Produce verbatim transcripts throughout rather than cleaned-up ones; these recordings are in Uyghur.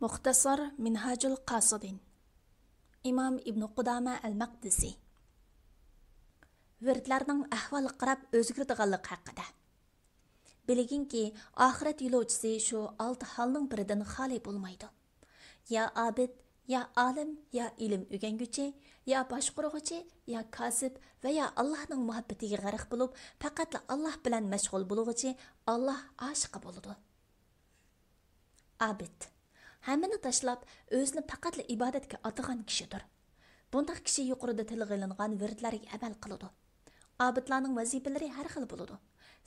مۇختەسار مىنھاجۇل قاسىدىن. ئىمام ئىبنى قۇدامە ئەل مەقدىسى. ۋىردلەرنىڭ ئەھۋالغا قاراپ ئۆزگىرىدىغانلىقى ھەققىدە. بىلگىنكى، ئاخىرەت يولۇچىسى شۇ ئالتە ھالنىڭ بىرىدىن خالىي بولمايدۇ. يا ئابىد، يا ئالىم، يا ئىلىم ئۆگەنگۈچى، يا باشقۇرغۇچى، يا كاسىپ ۋە يا ئاللاھنىڭ مۇھەببىتىگە غەرق بولۇپ، پەقەتلا ئاللاھ بىلەن مەشغۇل بولغۇچى ئاللاھ ئاشىقى بولىدۇ. ئابىد، ھەممىنى تاشلاپ، ئۆزىنى پەقەتلا ئىبادەتكە ئاتىغان كىشىدۇر. بۇنداق كىشى يۇقىرىدا تىلغا ئېلىنغان ۋىردلەرگە ئەمەل قىلىدۇ. ئابىدلارنىڭ ۋەزىپىلىرى ھەر خىل بولىدۇ.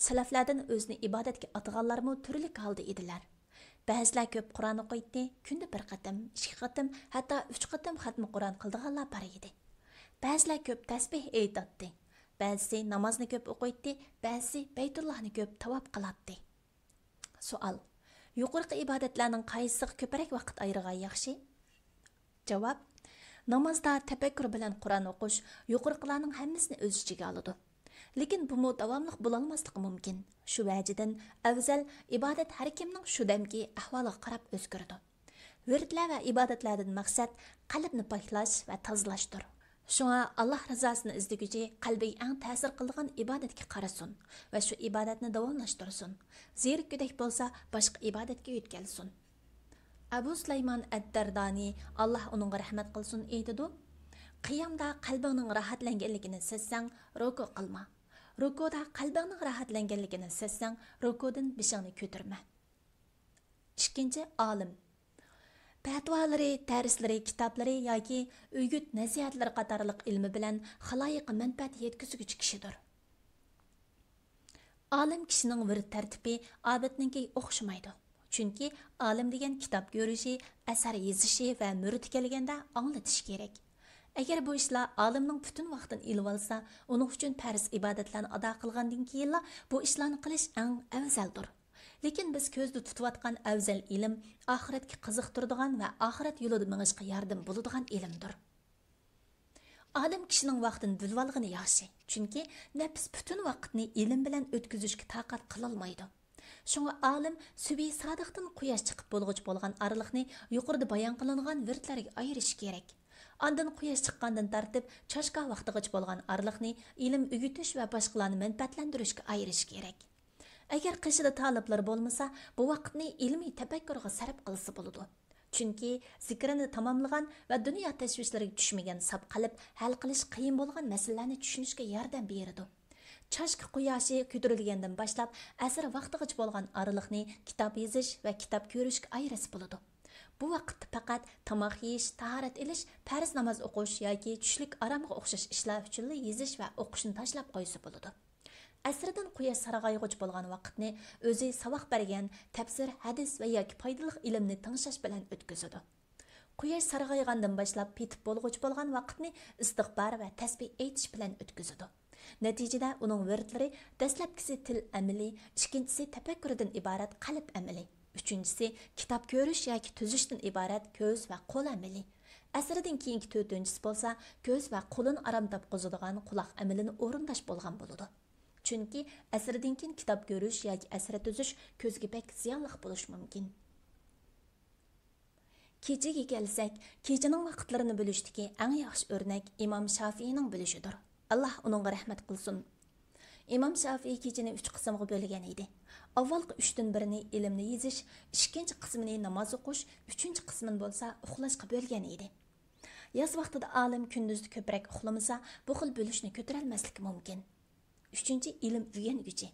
سەلەفلەردىن ئۆزىنى ئىبادەتكە ئاتىغانلارمۇ تۈرلۈك ھالدا ئىدىلەر. بەزىلەر كۆپ قۇرئان ئوقۇيتتى، كۈندە بىر قېتىم، ئىككى قېتىم، ھەتتا ئۈچ قېتىم خەتمە قۇرئان قىلىدىغانلار بار ئىدى. بەزىلەر كۆپ تەسبىھ ئېيتاتتى. بەزىسى نامازنى كۆپ ئوقۇيتتى، بەزىسى بەيتۇللاھنى كۆپ تاۋاپ قىلاتتى. سوئال: يۇقىرىقى ئىبادەتلەرنىڭ قايسىسىغا كۆپرەك ۋاقىت ئايرىغان ياخشى؟ جاۋاب: نامازدا تەپەككۇر بىلەن قۇرئان ئوقۇش يۇقىرىقىلارنىڭ ھەممىسىنى ئۆز ئىچىگە ئالىدۇ. لېكىن بۇمۇ داۋاملىق بولالماسلىقى مۇمكىن. شۇ ۋەجىدىن، ئەۋزەل ئىبادەت ھەر كىمنىڭ شۇ دەمكى ئەھۋالىغا قاراپ ئۆزگىرىدۇ. ۋىردلەر ۋە ئىبادەتلەردىن مەقسەت قەلبنى پاكلاش ۋە تازىلاشتۇر. شۇڭا ئاللاھ رىزاسىنى ئىزدىگۈچى قەلبىگە ئەڭ تەسىر قىلىدىغان ئىبادەتكە قارىسۇن ۋە شۇ ئىبادەتنى داۋاملاشتۇرسۇن. زېرىككۈدەك بولسا، باشقا ئىبادەتكە يۆتكەلسۇن. ئەبۇ سۇلايمان ئەد-دەردانى، ئاللاھ ئۇنىڭغا رەھمەت قىلسۇن، ئېيتىدۇ: قىيامدا قەلبىڭنىڭ راھەتلەنگەنلىكىنى سەزسەڭ، رۇكۇ قىلما. رۇكۇدا قەلبىڭنىڭ راھەتلەنگەنلىكىنى سەزسەڭ، رۇكۇدىن بېشىڭنى كۆتۈرمە. ئىككىنچى، ئالىم. پەتىۋالىرى، دەرسلىرى، كىتابلىرى ياكى ئۆگۈت نەسىھەتلىرى قاتارلىق ئىلمى بىلەن خالايىققا مەنپەئەت يەتكۈزگۈچى كىشىدۇر. ئالىم كىشىنىڭ ۋىرد تەرتىپى ئابىدنىڭكىگە ئوخشىمايدۇ. چۈنكى ئالىم دېگەن كىتاب كۆرۈشى، ئەسەر يېزىشى ۋە مۇرىتى كەلگەندە ئاڭلىتىشى كېرەك. ئەگەر بۇ ئىشلار ئالىمنىڭ پۈتۈن ۋاقتىنى ئېلىۋالسا، ئۇنىڭ ئۈچۈن پەرز ئىبادەتلەرنى ئادا قىلغاندىن كېيىنلا بۇ ئىشلارنى قىلىش ئەڭ ئەۋزەلدۇر. لېكىن بىز كۆزدە تۇتۇۋاتقان ئەۋزەل ئىلىم ئاخىرەتكە قىزىقتۇرىدىغان ۋە ئاخىرەت يولىدا مېڭىشقا ياردىمى بولىدىغان ئىلىمدۇر. ئالىم كىشىنىڭ ۋاقتىنى بۆلۈۋالغىنى ياخشى، چۈنكى نەپس پۈتۈن ۋاقىتنى ئىلىم بىلەن ئۆتكۈزۈشكە تاقەت قىلالمايدۇ. شۇڭا ئالىم سۈبھى سادىقتىن قۇياش چىقىپ بولغۇچە بولغان ئارىلىقنى يۇقىرىدا بايان قىلىنغان ۋىردلەرگە ئايرىشى كېرەك. ئاندىن قۇياش چىققاندىن تارتىپ چاشكا ۋاقتىغىچە بولغان ئارىلىقنى ئىلىم ئۆگىتىش ۋە باشقىلارنى مەنپەئەتلەندۈرۈشكە ئايرىشى كېرەك. ئەگەر قېشىدا تالىپلىرى بولمىسا، بۇ ۋاقىتنى ئىلمىي تەپەككۇرغا سەرپ قىلسا بولىدۇ. چۈنكى زىكرىنى تاماملىغان ۋە دۇنيا تەشۋىشلىرىگە چۈشمىگەن ساپ قەلب ھەل قىلىش قىيىن بولغان مەسىلىلەرنى چۈشىنىشكە ياردەم بېرىدۇ. چاشكا قۇياشى كۆتۈرۈلگەندىن باشلاپ ئەسىر ۋاقتىغىچە بولغان ئارىلىقنى كىتاب يېزىش ۋە كىتاب كۆرۈشكە ئايرىسا بولىدۇ. بۇ ۋاقىتتا پەقەت تاماق يېيىش، تاھارەت ئېلىش، پەرز ناماز ئوقۇش ياكى چۈشلۈك ئارامغا ئوخشاش ئىشلار ئۈچۈنلا يېزىش ۋە ئوقۇشنى تاشلاپ قويسا بولىدۇ. ئەسىردىن قۇياش سارغايغۇچە بولغان ۋاقىتنى ئۆزى ساۋاق بەرگەن تەپسىر، ھەدىس ۋە ياكى پايدىلىق ئىلىمنى تىڭشاش بىلەن ئۆتكۈزىدۇ. قۇياش سارغايغاندىن باشلاپ پېتىپ بولغۇچە بولغان ۋاقىتنى ئىستىغپار ۋە تەسبىھ ئېيتىش بىلەن ئۆتكۈزىدۇ. نەتىجىدە ئۇنىڭ ۋىردلىرى دەسلەپكىسى تىل ئەمىلى، ئىككىنچىسى تەپەككۇردىن ئىبارەت قەلب ئەمىلى، ئۈچىنچىسى كىتاب كۆرۈش ياكى تۈزۈشتىن ئىبارەت كۆز ۋە قول ئەمىلى، ئەسىردىن كېيىنكى تۆتىنچىسى بولسا كۆز ۋە قولىنى ئارام تاپقۇزىدىغان قۇلاق ئەمىلىنى ئورۇنداش بولغان بولىدۇ. چۈنكى ئەسىردىن كېيىن كىتاب كۆرۈش ياكى ئەسەر تۈزۈش كۆزگە بەك زىيانلىق بولۇشى مۇمكىن. كېچىگە كەلسەك، كېچىنىڭ ۋاقىتلىرىنى بۆلۈشتىكى ئەڭ ياخشى ئۆرنەك ئىمام شافىئىنىڭ بۆلۈشىدۇر. ئاللاھ ئۇنىڭغا رەھمەت قىلسۇن. ئىمام شافىئى كېچىنى ئۈچ قىسىمغا بۆلگەن ئىدى. ئاۋۋالقى ئۈچتىن بىرىنى ئىلىمنى يېزىش، ئىككىنچى قىسمىنى ناماز ئوقۇش، ئۈچىنچى قىسمىنى بولسا ئۇخلاشقا بۆلگەن ئىدى. ياز ۋاقتىدا ئالىم كۈندۈزدە كۆپرەك ئۇخلىمىسا، بۇ خىل بۆلۈشنى كۆتۈرەلمەسلىكى مۇمكىن. ئۈچىنچى، ئىلىم ئۆگەنگۈچى.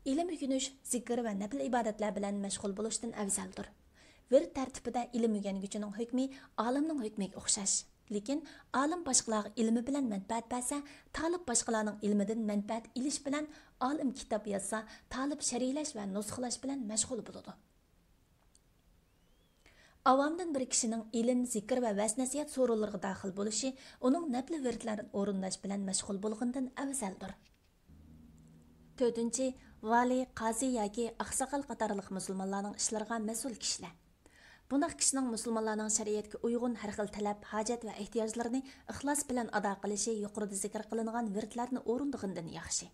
ئىلىم ئۆگىنىش زىكىر ۋە نەپلى ئىبادەتلەر بىلەن مەشغۇل بولۇشتىن ئەۋزەلدۇر. ۋىرد تەرتىپىدە ئىلىم ئۆگەنگۈچىنىڭ ھۆكمى ئالىمنىڭ ھۆكمىگە ئوخشاش. لېكىن ئالىم باشقىلارغا ئىلمى بىلەن مەنپەئەت بەرسە، تالىپ باشقىلارنىڭ ئىلمىدىن مەنپەئەت ئېلىش بىلەن، ئالىم كىتاب يازسا، تالىپ شەرھلەش ۋە نۇسخىلاش بىلەن مەشغۇل بولىدۇ. ئاۋامدىن بىر كىشىنىڭ ئىلىم، زىكىر ۋە ۋەز-نەسىھەت سورۇنلىرىغا داخىل بولۇشى ئۇنىڭ نەپلى ۋىردلەرنى ئورۇنداش بىلەن مەشغۇل بولغىنىدىن ئەۋزەلدۇر. تۆتىنچى، ۋالىي، قازى ياكى ئاقساقال قاتارلىق مۇسۇلمانلارنىڭ ئىشلىرىغا مەسئۇل كىشىلەر. بۇنداق كىشىنىڭ مۇسۇلمانلارنىڭ شەرىئەتكە ئۇيغۇن ھەر خىل تەلەپ، ھاجەت ۋە ئېھتىياجلىرىنى ئىخلاس بىلەن ئادا قىلىشى يۇقىرىدا زىكىر قىلىنغان ۋىردلەرنى ئورۇندىغىنىدىن ياخشى.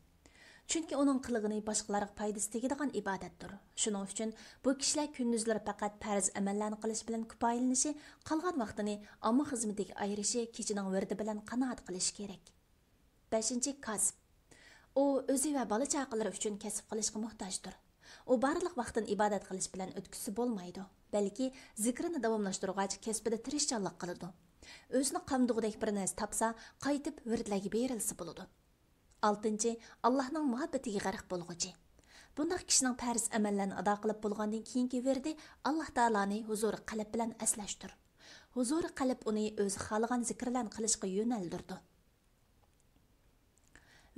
چۈنكى ئۇنىڭ قىلغىنى باشقىلارغا پايدىسى تېگىدىغان ئىبادەتتۇر. شۇنىڭ ئۈچۈن بۇ كىشىلەر كۈندۈزلىرى پەقەت پەرز ئەمەللەرنى قىلىش بىلەن كۇپايىلىنىشى، قالغان ۋاقتىنى ئامما خىزمىتىگە ئايرىشى، كېچىنىڭ ۋىردى بىلەن قانائەت قىلىشى كېرەك. بەشىنچى، كاسىپ. ئۇ ئۆزى ۋە بالا-چاقىلىرى ئۈچۈن كەسىپ قىلىشقا موھتاجدۇر. ئۇ بارلىق ۋاقتىنى ئىبادەت قىلىش بىلەن ئۆتكۈزسە بولمايدۇ، بەلكى زىكرىنى داۋاملاشتۇرغاچ، كەسپىدە تىرىشچانلىق قىلىدۇ. ئۆزىنى قامدىغۇدەك بىر نەرسە تاپسا، قايتىپ ۋىردلەرگە بېرىلسە بولىدۇ. ئالتىنچى، ئاللاھنىڭ مۇھەببىتىگە غەرق بولغۇچى. بۇنداق كىشىنىڭ پەرز ئەمەللەرنى ئادا قىلىپ بولغاندىن كېيىنكى ۋىردى ئاللاھ تائالانى ھۇزۇرى قەلب بىلەن ئەسلەشتۇر. ھۇزۇرى قەلب ئۇنى ئۆزى خالىغان زىكىرلەرنى قىلىشقا يۆنەلدۈرىدۇ.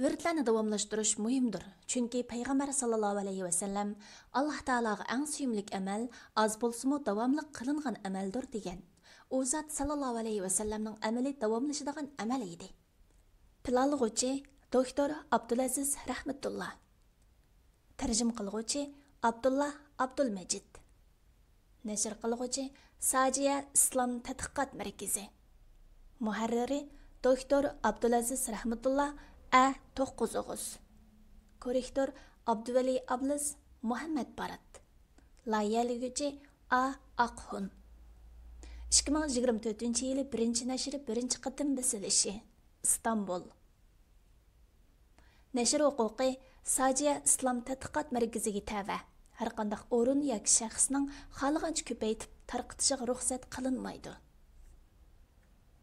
ۋىردلەرنى داۋاملاشتۇرۇش مۇھىمدۇر، چۈنكى پەيغەمبەر ساللاللاھۇ ئەلەيھى ۋەسەللەم، ئاللاھ تائالاغا ئەڭ سۆيۈملۈك ئەمەل ئاز بولسىمۇ داۋاملىق قىلىنغان ئەمەلدۇر، دېگەن. ئۇ زات ساللاللاھۇ ئەلەيھى ۋەسەللەمنىڭ ئەمىلى داۋاملىشىدىغان ئەمەل ئىدى. پىلانلىغۇچى، دوكتور ئابدۇلئەزىز رەھمەتۇللا. تەرجىمە قىلغۇچى، ئابدۇللا ئابدۇلمەجىت. نەشر قىلغۇچى، ساجىيە ئىسلام تەتقىقات مەركىزى. مۇھەررىرى، دوكتور ئابدۇلئەزىز رەھمەتۇللا، ئە توققۇز ئوغۇز. كوررېكتور، ئابدۇۋەلى ئابلىز، مۇھەممەد بارات. لايىھەلىگۈچى، ئا ئاقخۇن. ئىككى مىڭ يىگىرمە تۆتىنچى يىلى بىرىنچى نەشرى بىرىنچى قېتىم بېسىلىشى. ئىستانبۇل. نەشر ھوقۇقى ساجىيە ئىسلام تەتقىقات مەركىزىگە تەۋە. ھەرقانداق ئورۇن ياكى شەخسنىڭ خالىغانچە كۆپەيتىپ تارقىتىشىغا رۇخسەت قىلىنمايدۇ.